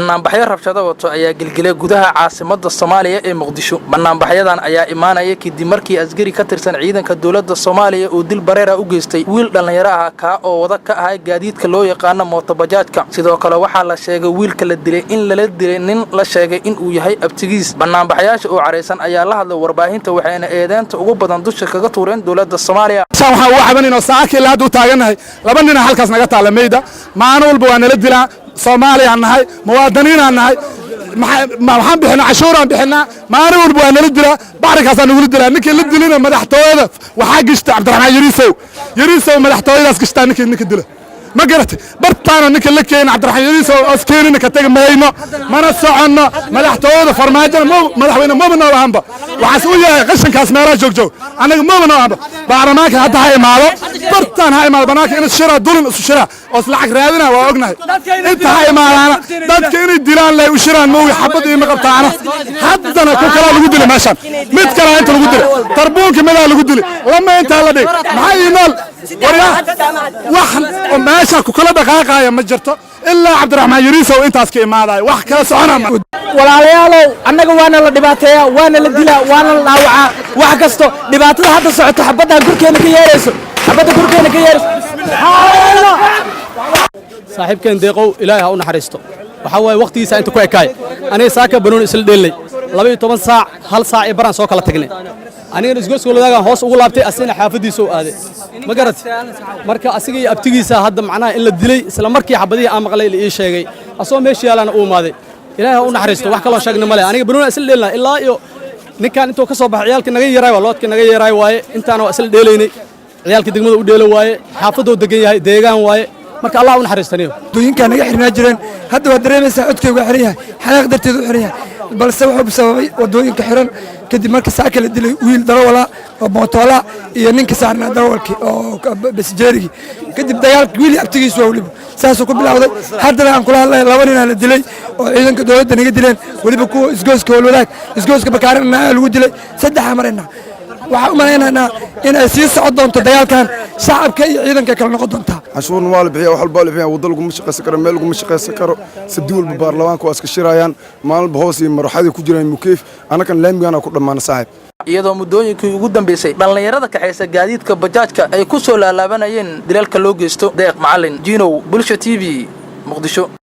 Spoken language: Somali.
Banaanbaxyo rabshado wato ayaa gelgelay gudaha caasimadda Soomaaliya ee Muqdisho. Banaanbaxyadan ayaa imaanaya kadib markii askari ka tirsan ciidanka dowladda Soomaaliya uu dil bareera u geystay wiil dhallinyaro ah, kaa oo wada ka ahay gaadiidka loo yaqaano mootobajaajka. Sidoo kale waxaa la sheegay wiilka la dilay in lala dilay nin la sheegay in uu yahay abtigiis. Banaanbaxyaasha oo caraysan ayaa la hadlay warbaahinta, waxayna eedeynta ugu badan dusha kaga tuureen dowladda Soomaaliya. Waxaan uga cabanayno saaka ilaa hadda u taagannahay laba nina halkaas naga taalla meyda. Maalin walba waa nala dilaa. Soomaaliyaan nahay, muwaadiniinaan nahay, waxaan bixinaa cashuuraan bixinaa. Maalin walba waa nala dilaa, bacrinkaasaa nagula dilaa. Ninkii la dilina madaxtooyada waxaa gishta Cabdiraxmaan Yariisow. Yariisow madaxtooyadaas gishtaa ninkii ninka dila, ma garatay? Bartaana ninka la keena Cabdiraxmaan Yariisow oos keenina ka tegi mayno, mana soconno. Madaxtooyada Farmaajona madaxweyne maba noo ahanba, waxaas u yahay qashinkaas meelaha joogjoog. Annaga maba noo ahanba. Baarlamaanka hadda ha imaado, bartaan ha imaado banaanka. In shira dulin isu shira oo is lacag raadina waa ognahay. Inta ha imaadaana dadka inay dilaan lay u shiraan moogi, xabad iima qabtaana. Haddana ku kalaa lagu dilay meeshaan, mid kalaa inta lagu dilay, tarbuunka midaa lagu dilay, lama intaa la dhig. Maxaa ii nool waryaa? Wax oo meesha ku kala dhaqaaqaya ma jirto ilaa Cabdiraxmaan Yariisow intaas ka imaadayo. Wax kala socona. Walaalayaalow, annaga waana la dhibaateeyaa, waana la dilaa, waana la dhaawacaa, wax kasto. Dhibaatada hadda socoto, xabaddan korkeena ka yeerayso, xabadda korkeena ka yeerayso. Saaxiibkeen Deeqow, Ilaahay ha u naxariisto. Waxaa waaye wakhtigiisa inta ku ekaay. Aniga saaka banooni isla dheelnay, 12 saac, hal saac iyo baraan soo kala tagnay. Anigana isgoyska Wadaagaan hoos ugu laabtay, asigana xaafaddiisa u aaday, ma garat? Marka asiga iyo abtigiisa hadda macnaha in la dilay isla markii xabadihii aan maqlay la ii sheegay, asagoo meesha yaalana uu imaaday. Ilaahay ha u naxariisto, wax kaloo sheegna male. Aniga banooni isla dheelnaa ilaa iyo ninkan intuu ka soo baxay. Ciyaalkii naga yaraay waa loodkii naga yaraay waaye. Intaana waa isla dheelaynay, ciyaalkii degmada u dheelo waaye, xaafadoo degan yahay, deegaan waaye. Marka Allah u naxariistaniyo. Wadooyinkaa naga xirnaa jireen, hadda waad dareemaysaa codkaygu waa xiran yahay, xanaaq darteed u xiran yahay, balse wuxuu sababay wadooyinka xiran kadib markii saaka la dilay wiil darawala oo mootoola iyo ninka saarnaa darawalkii oo basijeerigii. Kadib dagaalka wiil abtigiisu waa weliba saasuu ku bilowday. Haddana aan kula hadlaya laba ninaa la dilay oo ciidanka dowladda naga dileen, weliba kuwa isgooska Howlwadaag, isgooska Bakaarina lagu dilay. Saddexaa marayna. Waxaan u malaynaynaa in ay sii socon doonto dagaalkan, shacabka iyo ciidanka kala noqon doontaa. Canshuurna waa la bixiya, wax walba waa la bixiya. Waddo laguma shaqaysan karo, meel laguma shaqaysan karo. Sabdi walba baarlamaanka waa iska shirayaan, maalinba hoos iyo maraxadii ku jiraan mukeef. Annakan laamigana ku dhammaana, saaxiib. Iyadoo muddooyinkii ugu dambeysay dhallinyarada kaxaysa gaadiidka bajaajka ay ku soo laalaabanayeen dilalka loo geysto. Deeq Macalin Jiinow, Bulsha TV, Muqdisho.